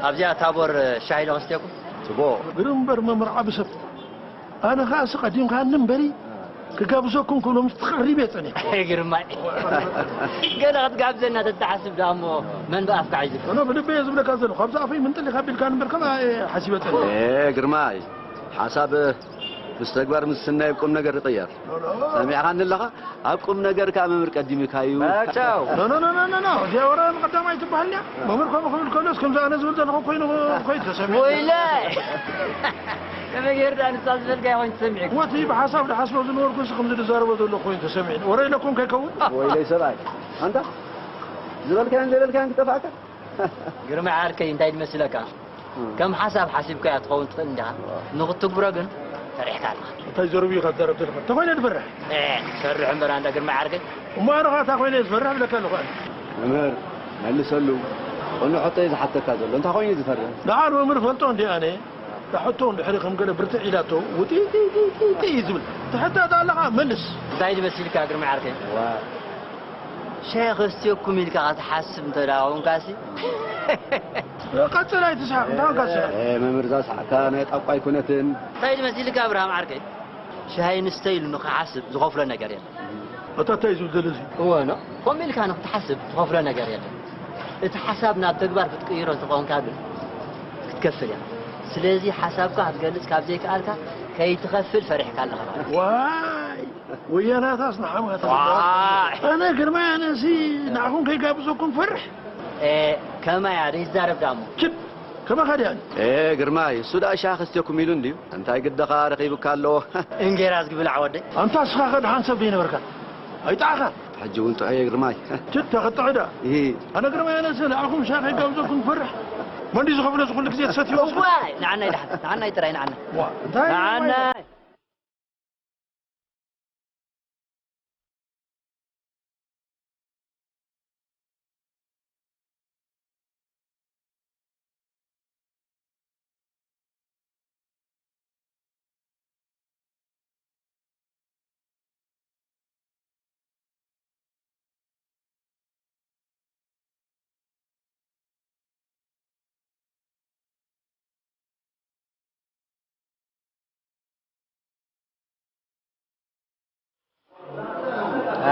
ኣብዚኣ ታቦር ሻሂ ዶ ክስትየኩም? ጽቡቕ። ግርም እምበር መምህር ዓቢ ሰብ። ኣነ ኸኣ ሲ ቀዲምካኒ እምበሪ ክጋብዘኩም ክብሎ ምስ ተቐሪበ ጸኒሐ። ግርማይ። ገለ ክትጋብዘና ተትሓስብ ደኣ እሞ መን ብኣፍካ ሒዙ? ኣነ ብልበይ እየ ዝብለካ ዘለኹ። ካብዛ ኣፈይ ምንጥል ኢኻ ኣቢልካኒ እምበር ከምኣ እየ ሓሲበ ጸኒሐ። ኤ፣ ግርማይ፣ ሓሳብ ምስ ተግባር ምስ ስናይ ቁም ነገር ይቕየር። ሰሚዕኻኒ ኣለኻ? ኣብ ቁም ነገር ከኣ መምህር ቀዲምካ እዩ። ቻው። ኖ፣ ኖ፣ ኖ፣ ኖ፣ ኖ፣ ኖ። እዚኣ ወረ ንቐዳማይ ትበሃል እያ። መምህር ከምኡ ክብል ከሎስ ከምዚ ኣነ ዝብል ዘለኹ ኮይኑ፣ ኮይኑ ተሰሚዑ። ወይለ! ከመይ ገይሩ ደኣ ንሳ ዝበልካዮ ኮይኑ ተሰሚዑ? ወቲ ብሓሳብ ድሓስቦ ዝነበርኩ ንሱ ከምዚ ዝዛረቦ ዘሎ ኮይኑ ተሰሚዑ። ወረ ኢለኩም ከይከውን። ወይለይ ሰብኣይ። ኣንታ ዝበልካዮን ዘይበልካዮን ክጠፍኣካ? ግርማይ ዓርከይ፣ እንታይ ድመስለካ? ከም ሓሳብ ሓሲብካያ ትኸውን ትኽእል እንዲኻ። ንኽትግብሮ ግን ፈሪሕካ ኣለኻ። እንታይ ዘረቡ ኢኻ ትዛረብ ዘለኻ? እንታይ ኮይነ ዝፈርሕ? ኤ፣ ትሰርሕ እምበር ኣንታ ግርማይ ዓርከይ። እሞ ኣነ ኸኣ እንታይ ኮይነ ዝፈርሕ ብለካ ኣለኹ ኣነ። መምህር፣ መልሰሉ። ቅኑዕ ሕቶ እዩ ዝሓተካ ዘሎ። እንታይ ኮይኑ ዝፈርህ? ደሓር መምህር ፈልጦ እንዲ ኣነ። እታ ሕቶ እንድሕሪ ከም ገለ ብርትዕ ኢላቶ፣ ውጢጢጢጢጢ እዩ ዝብል። ትሕተት ኣለኻ፣ መልስ። እንታይ ድመሲልካ ግርማይ ዓርከይ? ዋ። ሻሂ ከስትየኩም ኢልካ ክትሓስብ እንተ ደኣ ኮንካሲ። ቀጽል ኣይትስሓቕ፣ እንታይ ኮንካ ትስሕቕ? ኤ፣ መምህር እዛ ሰሓቕካ ናይ ጣቋ ኣይኮነትን። እንታይ ድመሲልካ ኣብርሃም ዓርከይ? ሻሂ ንስተ ኢሉ ንኽሓስብ ዝኸፍሎ ነገር የለን። ኣታ እንታይ እዩ ዝብል ዘሎ እዚ? እወ፣ ኖ። ከምኡ ኢልካ ንኽትሓስብ ትኸፍሎ ነገር የለን። እቲ ሓሳብ ናብ ተግባር ክትቅይሮ እንተኾንካ ግን ክትከፍል ኢኻ። ስለዚ ሓሳብካ ክትገልጽ ካብ ዘይከኣልካ ከይትኸፍል ፈሪሕካ ኣለኻ ማለት እዩ። ዋይ! ወያናታስ ንሓማታ ዋይ! ኣነ ግርማይ ኣነሲ ንዓኹም ከይጋብዘኩም ፈርሕ። ኤ፣ ከማይ ኣደ ይዛረብ ዳሞ። ችድ! ከማኻ ድያ? ኤ፣ ግርማይ፣ እሱ ደኣ ሻሂ ከስትየኩም ኢሉ እንድዩ። እንታይ ግድኻ ረኺቡካ ኣሎ? እንጌራ ዝግብላዕ ወደይ። ኣንታ እስኻ ከ ደሓን ሰብ ዘይነበርካ? ኣይጠዓኻን። ሕጂ እውን ጥዑየ ግርማይ። ችድ፣ ተኸጥዑ ደኣ። እሂ። ኣነ ግርማይ ኣነሲ ንዓኹም ሻሂ ከይጋብዘኩም ፈርሕ። መን ድዩ ዝኸፍሎ እዚ ኩሉ ግዜ ትሰትይዎ? እዋይ፣ ንዓናይ ደሓን፣ ንዓናይ ጥራይ ንዓናይ። ዋ፣ እንታይ ንዓናይ።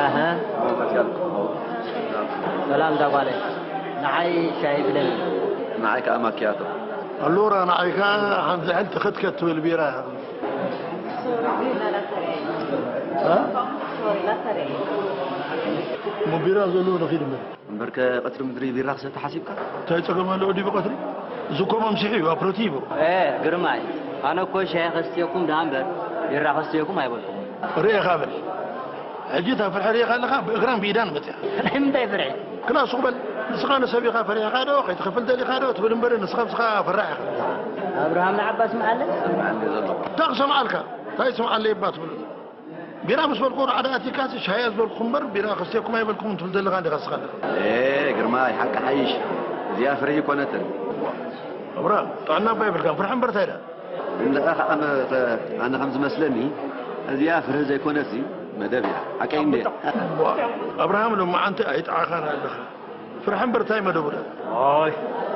ኣሀ። ሰላም እዛ ጓለይ። ንዓይ ሻሂ ብለኒ። ንዓይ ከኣ ማኪያቶ። ኣሉራ ንዓይ ከኣ ሓንቲ ዝሕል ትኽትከት ትብል ቢራ። እ? እሞ ቢራ ዘለዎ ንኺድ እምበር። እምበርከ ቀትሪ ምድሪ ቢራ ክሰቲ ሓሲብካ? እንታይ ጸገም ኣለዎ ድዩ ብቐትሪ? እዚ እኮ መምስሒ እዩ፣ ኣፕሮቲቮ። ኤ፣ ግርማይ፣ ኣነ እኮ ሻሂ ከስትየኩም ደኣ እምበር ቢራ ከስትየኩም ኣይበልኩኹም። ርኤኻ በል። ሕጂ እታ ፍርሒ ርኤኻ ኣለኻ፣ ብእግራን ብኢዳን መጽያ። ናይ ምንታይ ፍርሒ? ክላ ሱቕ በል። ንስኻ ንሰብ ኢኻ ፈሪሕኻ ዶ፣ ከይትኸፍል ደሊኻ ዶ ትብል እምበር ንስኻ ንስኻ ፈራሕ ኢኻ። ኣብርሃም ንዓባ ስምዓለይ። እንታይ ክሰምዓልካ? እንታይ ስምዓለይ እባ ትብል? ቢራ ምስ በልኩ ራዕዲ ኣቲካሲ ሻሂ እየ ዝበልኩኹም እምበር ቢራ ከስትየኩም ኣይበልኩኹም ትብል ዘለኻ እንዲኻ ንስኻ ኣለኻ። ኤ፣ ግርማይ፣ ሓቂ ሓይሽ። እዚኣ ፍርሒ ኣይኮነትን። ኣብርሃም፣ ጥዕና እባ የብልካን። ፍርሒ እምበር እንታይ ደኣ? ግን ደኣ ከኣ መ-፣ ኸ-፣ ኣነ ከም ዝመስለኒ፣ እዚኣ ፍርሒ ዘይኮነትሲ መደብ እያ። ሓቀይ እንድየ? እዋ፣ ኣብርሃም፣ ሎማዓንቲ ኣይጠዓኻን ኣለኻ። ፍርሒ እምበር እንታይ መደቡ ደኣ? ኦይ፣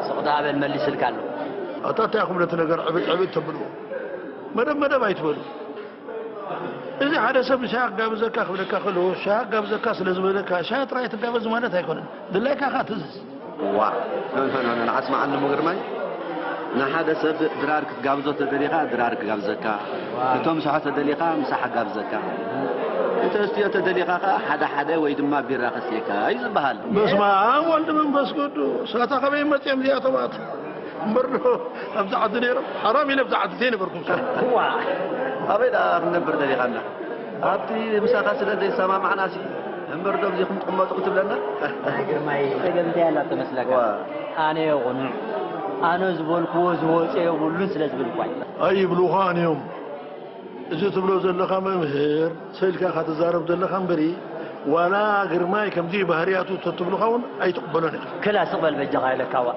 ስቕ ደኣ በል፣ መሊስልካ ኣሎ። ኣታ እንታይ ኢኹም ነቲ ነገር ዕብጥ ዕብጥ ተብልዎ? መደብ መደብ ኣይትበሉ። እዚ ሓደ ሰብ ንሻሂ ክጋብዘካ ክብለካ ከሎ፣ ሻሂ ክጋብዘካ ስለ ዝበለካ፣ ሻሂ ጥራይ ትጋበዝ ማለት ኣይኮነን። ድላይካ ከኣ ትእዝዝ። ዋ፣ ኖ፣ ኖ፣ ኖ፣ ኖ፣ ኣስምዓኒ እሞ ግርማይ። ንሓደ ሰብ ድራር ክትጋብዞ ተደሊኻ፣ ድራር ክጋብዘካ። ዋ። ክተምስሖ ተደሊኻ፣ ምሳሕ ክጋብዘካ። ክተስትዮ ተደሊኻ ከኣ፣ ሓደ ሓደ ወይ ድማ ቢራ ከስትየካ እዩ ዝበሃል። በስመ ኣብ ወልድ መንፈስ ቅዱስ። ኣታ ካበይ መጽዮም እዚኣቶም ኣታ? እምበር ዶ ኣብዚ ዓዲ ነይሮም? ሓራም ኢለ ኣብዚ ዓዲ ዘይነበርኩ ምሳሌ። እዋ፣ ኣበይ ደኣ ክንነብር ደሊኻና? ኣብቲ ምሳኻ ስለ ዘይሰማማዕናሲ እምበር ዶ ኣብዚ ክትቅመጡ ክትብለና? ግርማይ፣ ጸገም እንታይ ኣላ ትመስለካ? ዋ። ኣነ ቁኑዕ፣ ኣነ ዝበልክዎ ዝወጸ የብሉን ስለ ዝብል እኳ እዩ። ኣይብሉኻን እዮም። እዚ ትብሎ ዘለኻ መምህር፣ ሰኢልካ ኢኻ ትዛረብ ዘለኻ እምበሪ፣ ዋላ ግርማይ ከምዚ ባህርያቱ ተትብሉኻ እውን ኣይትቕበሎን ኢኻ። ክላ ስቕ በል በጃኻ ኢለካ፣ ዋ።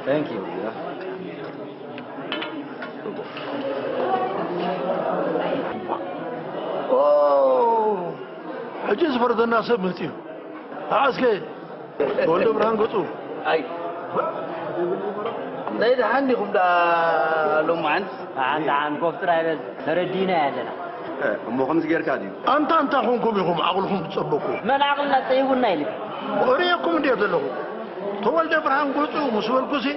Thank you. ኦ፣ ሕጂ ዝፈርደና ሰብ መጺኡ። ኣስከ ወልደ ብርሃን ገጹ። ኣይ። እንታይ ደሓን ዲኹም ደኣ ሎማዓንቲ? ደሓን ደሓን፣ ኮፍ ጥራይ በል። ተረዲእና ኣለና። እ፣ እሞ ከምዚ ጌርካ ድዩ? ኣንታ እንታይ ኮንኩም ኢኹም ዓቕልኹም ትጸበኩ? መን ዓቕልና ጸይቡና ኢልካ? ርእየኩም እንድየ ዘለኹ። ተወልደ ብርሃን ገጹ ምስ በልኩሲ፣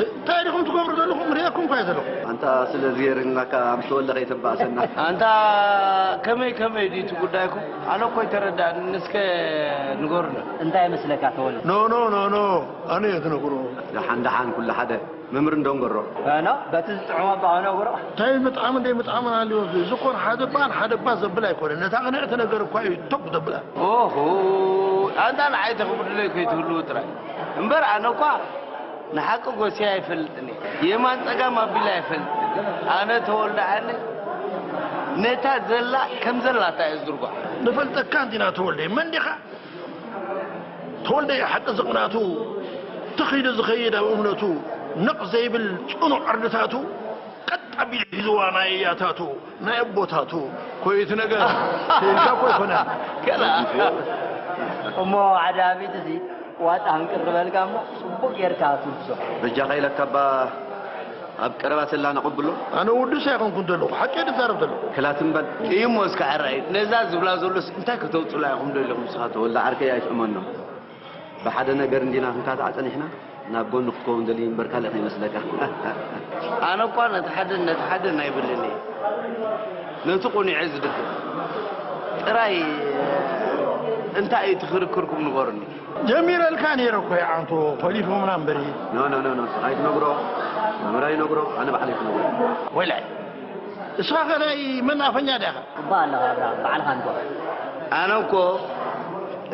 እንታይ ዲኹም ትገብሩ ዘለኹም? ርእየኩም እኳ እየ ዘለኹ። ኣንታ ስለ ዝየርናካ ምስ ተወልደ ከይተባእሰና። ኣንታ ከመይ ከመይ ድዩ እቲ ጉዳይኩም? ኣነ እኮ ኣይተረዳእንን። እስከ ንገሩና። እንታይ ይመስለካ ተወልደ? ኖ፣ ኖ፣ ኖ፣ ኖ። ኣነ እየ ዝነግሮ። ደሓን ደሓን፣ ኩሉ ሓደ። መምህር እንደንገሮ። ኖ፣ በቲ ዝጥዕሞ ኣባ ነግሮ። እንታይ ምጥዓም እንደይ ምጥዓምን ኣልዮ። እዚ እኮ ሓደ እባ ንሓደ እባ ዘብል ኣይኮነን። ነታ ቅንዕቲ ነገር እኳ እዩ ቶግ ዘብላ። ኦሆ፣ ኣንታ ንዓይ ተኽብዱለይ ከይትህልዉ ጥራይ። እምበር ኣነ እኳ ንሓቂ ጎስያ ኣይፈልጥን እየ። የማን ጸጋም ኣቢለ ኣይፈልጥን። ኣነ ተወልደ ኣነ ነታ ዘላ ከም ዘላታ እየ ዝድርጓ። ንፈልጠካ እንዲና ተወልደ። መን ዲኻ? ተወልደ ሓቂ ዝቕናቱ፣ ትኽ ኢሉ ዝኸይድ ኣብ እምነቱ፣ ነቕ ዘይብል ጽኑዕ ዕርድታቱ፣ ቀጥ ኣቢሉ ሒዝዋ ናይ ኣያታቱ፣ ናይ ኣቦታቱ፣ ኮይት ነገር፣ ከይልካ እኮ ኣይኮነን። ከላ። እሞ ሓደ ኣቢት እዚ ዋጣ ህንቅር በልካ እሞ ጽቡቕ ጌርካ ትውስኾ። በጃኻ ኢለካ እባ ኣብ ቀረባ ሰላ ነቐብሎ። ኣነ ውዱስ ኣይኮንኩን ዘለኹ፣ ሓቂ እየ ዝዛረብ ዘለኹ። ክላት እምበል። እዩ እሞ እስከ ሕራይ፣ ነዛ ዝብላ ዘሎስ እንታይ ከተውጽላ ኢኹም ዶ ኢሎም ንስኻ ተወልደ ዓርከይ ኣይትእመኖም። ብሓደ ነገር እንዲና ክንካታዕ ጸኒሕና፣ ናብ ጎኒ ክትከውን ደልዩ እምበር ካልእ ከይመስለካ። ኣነ እኳ ነቲ ሓደን ነቲ ሓደን ኣይብልን እየ። ነቲ ቁኑዕ እየ ዝድግፍ። ጥራይ እንታይ እዩ እቲ ክርክርኩም ንገሩኒ። ጀሚረልካ ነይረ እኮ ይዓንቶ፣ ኮሊፎምና እምበሪ። ኖ፣ ኖ፣ ኖ፣ ኖ፣ ንስኻ ኣይትነግሮ፣ መምህር ኣይነግሮ፣ ኣነ ባዕለይ ክነግሮ። ወይላይ፣ እስኻ ከ ናይ መናፈኛ ዲኻ? እባ ኣለኻ ኣብርሃም፣ ባዕልኻ ንገሮ። ኣነ እኮ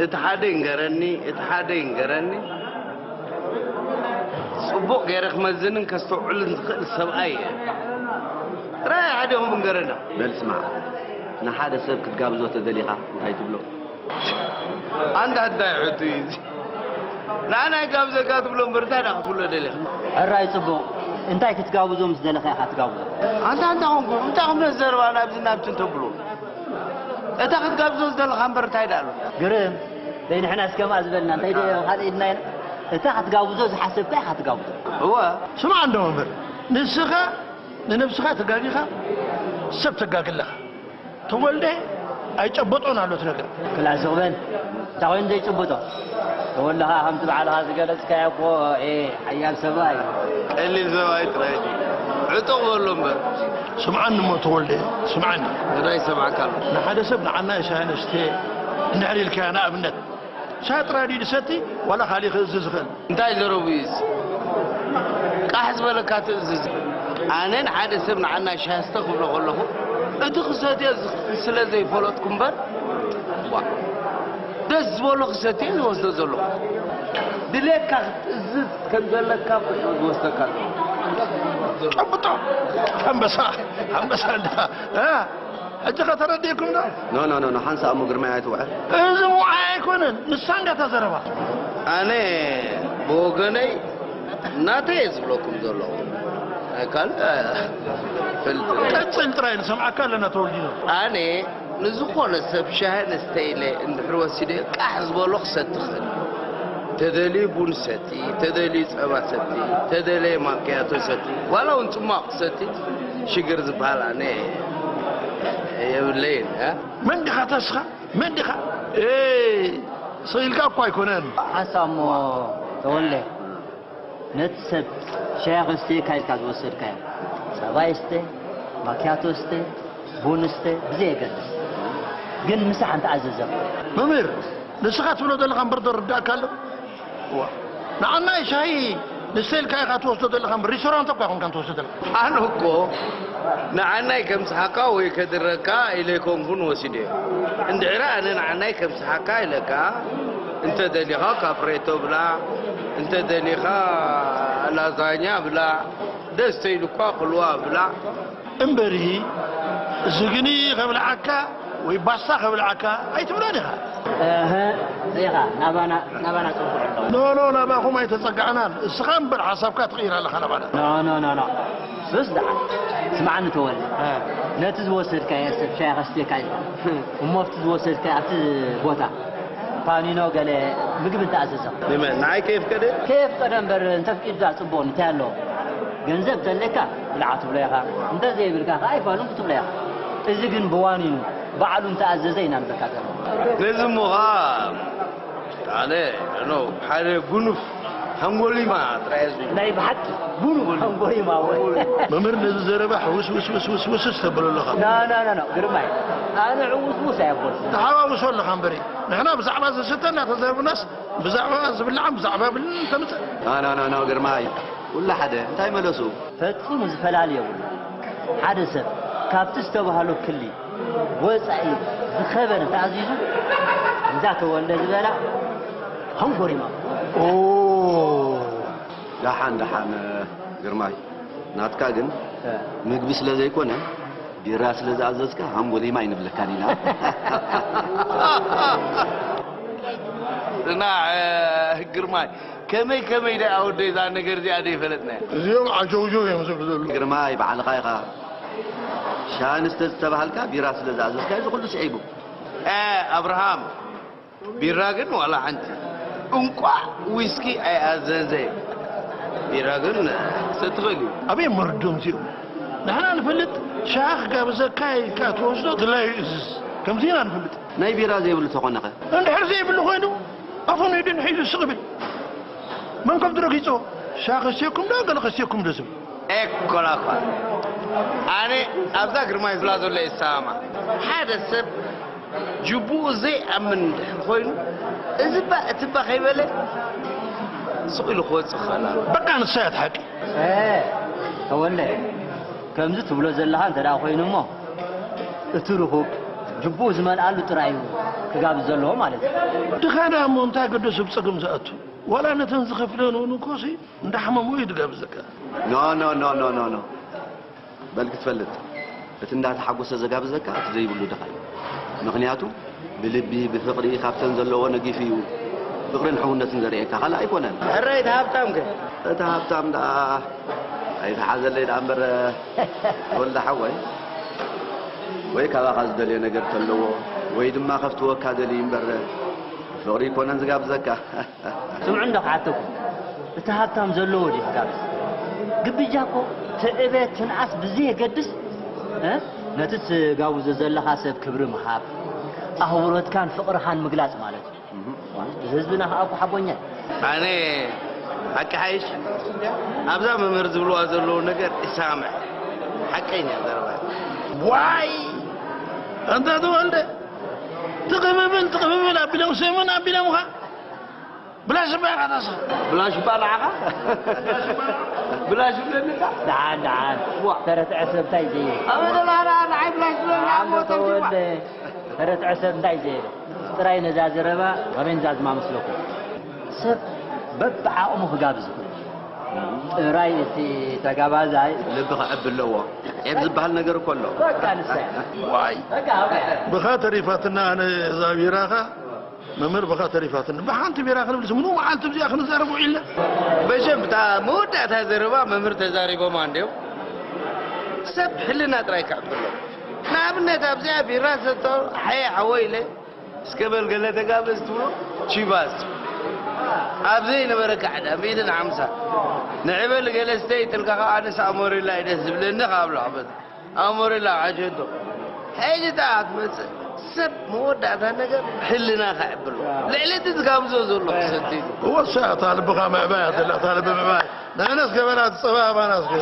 እቲ ሓደ ይንገረኒ፣ እቲ ሓደ ይንገረኒ። ጽቡቕ ገይረ ክመዝንን ከስተውዕልን ዝኽእል ሰብኣይ እየ። ጥራይ ሓደ ይኹን ንገረና። በል ስማዕ፣ ንሓደ ሰብ ክትጋብዞ ተደሊኻ እንታይ ትብሎ? ኣንታ እንታይ ሕቶ እዩ እዚ? ንዓና ይጋብዘካ ትብሎ እምበር እንታይ ደኣ ክትብሎ ደሊኻ? ሕራይ ጽቡቕ። እንታይ ክትጋብዞ ምስ ደለኻ ኢኻ ትጋብዞ? ኣንታ እንታይ ኮንኩም? እንታይ ኮም ነዚ ዘረባ ናብዚ ናብቲ እንተብሎ? እታ ክትጋብዞ ዝደለኻ እምበር እንታይ ደኣ ኣሎ? ግርም። ደይ ንሕናስ ከምኣ ዝበልና እንታይ ዶ ካልእ ኢድና ኢና? እታ ክትጋብዞ ዝሓሰብካ ኢኻ ትጋብዞ። እወ። ስማዕ እንዶ መምህር፣ ንስኻ ንነብስኻ ተጋጊኻ ሰብ ተጋግለኻ። ተወልደ ኣይጨበጦን ኣሎ እቲ ነገር። ክላ ስቕ በል። እንታይ ኮይኑ ዘይጭብጦ? ተወልደ ኸኣ ከምቲ ባዕልኻ ዝገለጽካዮ እኮ፣ ኤ፣ ሓያል ሰብኣይ እዩ። ቀሊል ሰብኣይ ጥራይ ድዩ? ዕጡቕ በሎ እምበር። ስምዓኒ እሞ ተወልደ፣ ስምዓኒ። ሕራይ ይሰምዓካ ኣሎ። ንሓደ ሰብ ንዓናይ ሻሂ ንስተ እንድሕር ኢልካዮ ንኣብነት፣ ሻሂ ጥራይ ድዩ ዝሰቲ ዋላ ካሊእ ክእዝዝ ዝኽእል? እንታይ ዘረቡ እዩ እዚ? ቃሕ ዝበለካ ትእዝዝ። ኣነ ንሓደ ሰብ ንዓናይ ሻሂ ስተ ክብሎ ከለኹ፣ እቲ ክሰትዮ ዝኽእል ስለ ዘይፈለጥኩ እምበር፣ ዋ፣ ደስ ዝበሎ ክሰትዮ ዝወስዶ ዘለኹ። ድሌትካ ክትእዝዝ ከም ዘለካ እኮ እዩ ዝወስደካ ዘሎ። ጨብጦ! ኣንበሳ! ኣንበሳ እንዳ! እ? ሕጂ ኸ ተረዲእኩም ዶ? ኖ፣ ኖ፣ ኖ፣ ኖ፣ ሓንሳእ እሞ ግርማይ ኣይትውዕል። እዚ ምውዓይ ኣይኮነን፣ ንሳ እንድያ እታ ዘረባ። ኣነ ብወገነይ ናተይ እየ ዝብለኩም ዘለኹ። ናይ ካልእ ፈልጥ። ቀጽል ጥራይ ንሰምዓካ ኣለና ተወልዲኖ። ኣነ ንዝኾነ ሰብ ሻሂ ንስተ ኢለ እንድሕር ወሲደ ቃሕ ዝበሎ ክሰቲ ክእል። ተደልዩ ቡን ሰቲ፣ ተደልዩ ጸባ ሰቲ፣ ተደለየ ማክያቶ ሰቲ፣ ዋላ እውን ጽማቕ ሰቲ ሽግር ዝበሃል ኣነ የብለይን፣ እ? መን ዲኻ ተስኻ? መን ዲኻ? ኤ፣ ስቕ ኢልካ እኮ ኣይኮነን። ሓንሳብ እሞ ተወልደ፣ ነቲ ሰብ ሻሂ ከስትየካ ኢልካ ዝወሰድካዮ፣ ጸባ ይስተ፣ ማክያቶ ስተ፣ ቡን ስተ፣ ብዘየገድስ፣ ግን ምሳሕ እንተኣዘዘ። መምህር፣ ንስኻ ትብሎ ዘለኻ እምበር ዶ ርዳእካ ኣሎ? እዋ። ንዓናይ ሻሂ ንስተ ኢልካ ኢኻ ትወስዶ ዘለኻ እምበር፣ ሪስቶራንት እኳ ኣይኮንካን ትወስዶ ዘለኻ። ኣነ እኮ ንዓናይ ከምስሓካ ወይ ከድረካ ኢለ ኣይኮንኩን ወሲደዮ። እንድሕሪ ኣነ ንዓናይ ከምስሓካ ኢለካ፣ እንተ ደሊኻ ካፕሬቶ ብላዕ፣ እንተ ደሊኻ ላዛኛ ብላዕ፣ ደስ ተይሉኳ ቅልዋ ብላዕ። እምበሪ፣ ዝግኒ ከብልዓካ ወይ ባስታ ከብልዓካ ኣይትብሎን ኢኻ። እህ፣ ሪኢኻ፣ ናባና፣ ናባና ጽቡቕ ኣሎ። ኖ፣ ኖ፣ ናባኹም ኣይተጸጋዕናን። እስኻ እምበር ሓሳብካ ትቕይር ኣለኻ ናባና። ኖ፣ ኖ፣ ኖ፣ ኖ። ሱስ ደኣ። ስምዓኒ ተወልደ። እ። ነቲ ዝወሰድካዮ ሰብ ሻሂ ከስትየካ ኢልካ። እሞ ኣብቲ ዝወሰድካዮ ኣብቲ ቦታ ፓኒኖ ገለ ምግቢ እንተኣዘዘ። ንመን? ንዓይ ከየፍቀደ? ከየፍቀደ እምበር እንተፍቂድካ ጽቡቕ፣ እንታይ ኣለዎ? ገንዘብ ተለካ ብልዓ ትብሎ ኢኻ። እንተዘይብልካ ከኣ ኣይፋሉን ክትብሎ ኢኻ። እዚ ግን ብዋኒኑ ባዕሉ እንተኣዘዘ ኢና ንብለካ ዘለና። ነዚ እሞ ኸኣ ኣነ፣ ኖ፣ ሓደ ጉኑፍ ሃንጎሊማ ጥራይ እዩ። ናይ ብሓቂ ጉኑፍ ሃንጎሊማ ወይ? መምህር ነዚ ዘረባ ሕውስ ውስ ውስ ውስ ውስ ውስ ተብሎ ኣለኻ። ና፣ ና፣ ና፣ ና፣ ግርማይ። ኣነ ዕውስ ውስ ኣየብልኩን። ተሓዋውሶ ኣለኻ እምበሪ። ንሕና ብዛዕባ ዝስተ እናተዘርብናስ፣ ብዛዕባ ዝብላዕን ብዛዕባ ብልን ተምጽእ። ና፣ ና፣ ና፣ ና፣ ግርማይ። ኩሉ ሓደ። እንታይ መለሱ? ፈጺሙ ዝፈላሊ የብሉ። ሓደ ሰብ ካብቲ ዝተባህሎ ክሊ ወጻኢ ዝኸበረ ተኣዚዙ፣ ከምዛ ተወልደ ዝበላ ሃንጎሪማ። ኦ፣ ደሓን፣ ደሓን፣ ግርማይ። ናትካ ግን እ። ምግቢ ስለ ዘይኮነ፣ ቢራ ስለ ዝኣዘዝካ ሃንጎሊማ ኣይንብለካን ኢና። ጽናሕ፣ እ፣ ግርማይ፣ ከመይ ከመይ ደኣ ወደይ እዛ ነገር እዚኣ ዘይፈለጥናያ? እዚኦም ዓጀውጀው እዮም ዝብሉ ዘለዉ። ግርማይ፣ ባዕልኻ ኢኻ ሻንስተ ዝተባሃልካ ቢራ ስለ ዝኣዘዝካ እዚ ኩሉ ስዒቡ። እ፣ ኣብርሃም፣ ቢራ ግን ዋላ ሓንቲ። እንቋዕ ዊስኪ ኣይኣዘዘ። ቢራ ግን ክሰቲ ኽእል እዩ። ኣበይ መርዶም እዚኦም? ንሕና ንፈልጥ፣ ሻሂ ክጋብዘካ ኢልካ ትወስዶ ድላዩ እዝዝ። ከምዚ ኢና ንፈልጥ። ናይ ቢራ ዘይብሉ ተኾነኸ? እንድሕር ዘይብሉ ኮይኑ፣ ኣፉ ንኢዱ ንሒዙ ስቕ ይብል። መን ከምቲ ረጊጾ፣ ሻሂ ከስትየኩም ዶ፣ ገለ ከስትየኩም ዶ ዝብል? ኤኮላኳ። ኣነ ኣብዛ ግርማይ ዝብላ ዘሎ ይሰማማዕ። ሓደ ሰብ ጅቡኡ ዘይኣምን እንድሕር ኮይኑ፣ እዚ ባ እቲ ባ ከይበለ ስቕ ኢሉ ክወጽእ ክኽእል ኣለዎ። በቃ ንሳ እያ እቲ ሓቂ። እ፣ ተወልደ፣ ከምዚ ትብሎ ዘለኻ እንተ ደኣ ኮይኑ እሞ፣ እቲ ርኹብ ጅቡኡ ዝመልኣሉ ጥራይ እዩ ክጋብዝ ዘለዎ ማለት እዩ። ድኻ ደኣ እሞ እንታይ ገደሱ ኣብ ጸገም ዝኣቱ? ዋላ ነተን ዝኸፍለን እውን እኮ ሲ እንዳሓመሙ እዩ ዝጋብዘካ። ኖ፣ ኖ፣ ኖ፣ ኖ፣ ኖ፣ ኖ። በል ክትፈልጥ፣ እቲ እንዳተሓጎሰ ዘጋብዘካ እቲ ዘይብሉ ድኻ እዩ። ምኽንያቱ ብልቢ፣ ብፍቕሪ፣ ካብተን ዘለዎ ነጊፉ እዩ ፍቕርን ሕውነትን ዘርእየካ፣ ካልእ ኣይኮነን። ሕራይ እቲ ሃብታም ከ? እቲ ሃብታም ደኣ ኣይተሓዘለይ ደኣ እምበር፣ ተወልደ ሓወይ፣ ወይ ካባኻ ዝደልዮ ነገር ተለዎ፣ ወይ ድማ ከፍትወካ ደልዩ እምበር፣ ፍቕሪ ኣይኮነን ዝጋብዘካ። ስምዑ እንዶ ክሓተኩም፣ እቲ ሃብታም ዘለዎ ድዩ ክጋብዝ? ግብጃ እኮ ትዕበ ትንኣስ ብዘየገድስ፣ እ? ነቲ ትጋብዞ ዘለኻ ሰብ ክብሪ ምሃብ፣ ኣኽብሮትካን ፍቕርኻን ምግላጽ ማለት እዩ። እዚ ህዝብና ከኣ እኮ ሓቦኛ እዩ። ኣነ ሓቂ ሓይሽ ኣብዛ መምህር ዝብልዋ ዘለዉ ነገር ይሰማማዕ። ሓቀኛ ዘረባ እዩ። ዋይ! ኣንታ ተወልደ፣ ትቕብብል፣ ትቕብብል ኣቢሎም ሰሙን ኣቢሎምኻ። ብላሽ እባ ኢኻ ተስፋ። ብላሽ እባ ንዓኻ? ብላሽ እብለኒ እባ። ደሓን፣ ደሓን። ዋ። ተረትዐ ሰብ እንታይ እዩ ዘይብል? ኣበ ደላላ ንዓይ ብላሽ እብለኒ ደሓን ኣሞ ዶ ተወልደ? ተረትዐ ሰብ እንታይ እዩ ዘይብል? ጥራይ ነዛ ዘረባ ከመይ ንዛዝማ መስለኩም? ሰብ በብዓቕሙ ክጋብዝ ይኽእል። ጥራይ እቲ ተጋባዛይ ልቢ ክዕብ ኣለዎ። ዔብ ዝበሃል ነገር እኮ ኣሎ። በቃ ንሳ እያ። ዋይ። በቃ፣ በቃ። ብኻ ተሪፋትና ኣነ እዛ ቢራኻ መምህር ብኻ ተሪፋትና። ብሓንቲ ቢራ ክንብልስ ምኑ መዓልቲ ብዚኣ ክንዛረብ ውዒልና? መሸም እታ መወዳእታ ዘረባ መምህር ተዛሪቦማ እንድዮም። ሰብ ሕልና ጥራይ ክዕብ ኣለዎ። ንኣብነት ኣብዚኣ ቢራ ሰቶ ሓየ ሓወ ኢለ እስከ በል ገለ ተጋበዝ ትብሎ ቺባስ። ኣብ ዘይነበረ ካዕዳ ሚእትን ሓምሳ ንዕበል ገለ ስተይ ትልካ ኸዓ ኣነስ ኣሞሪላ እዩ ደስ ዝብለኒ ካብ ላዕበት ኣሞሪላ ዓሸቶ። ሕጂ እታ ክትመጽእ ሰብ መወዳእታ ነገር ሕልና ከዕብሎ ልዕሊ እቲ ዝጋብዞ ዘሎ ክሰቲ እዩ። እወ እሳ እታ ልብኻ ምዕባይ እያ ዘላ፣ እታ ልቢ ምዕባይ። ንሕናስ ገበናት ጸባ ኣባና እስከ።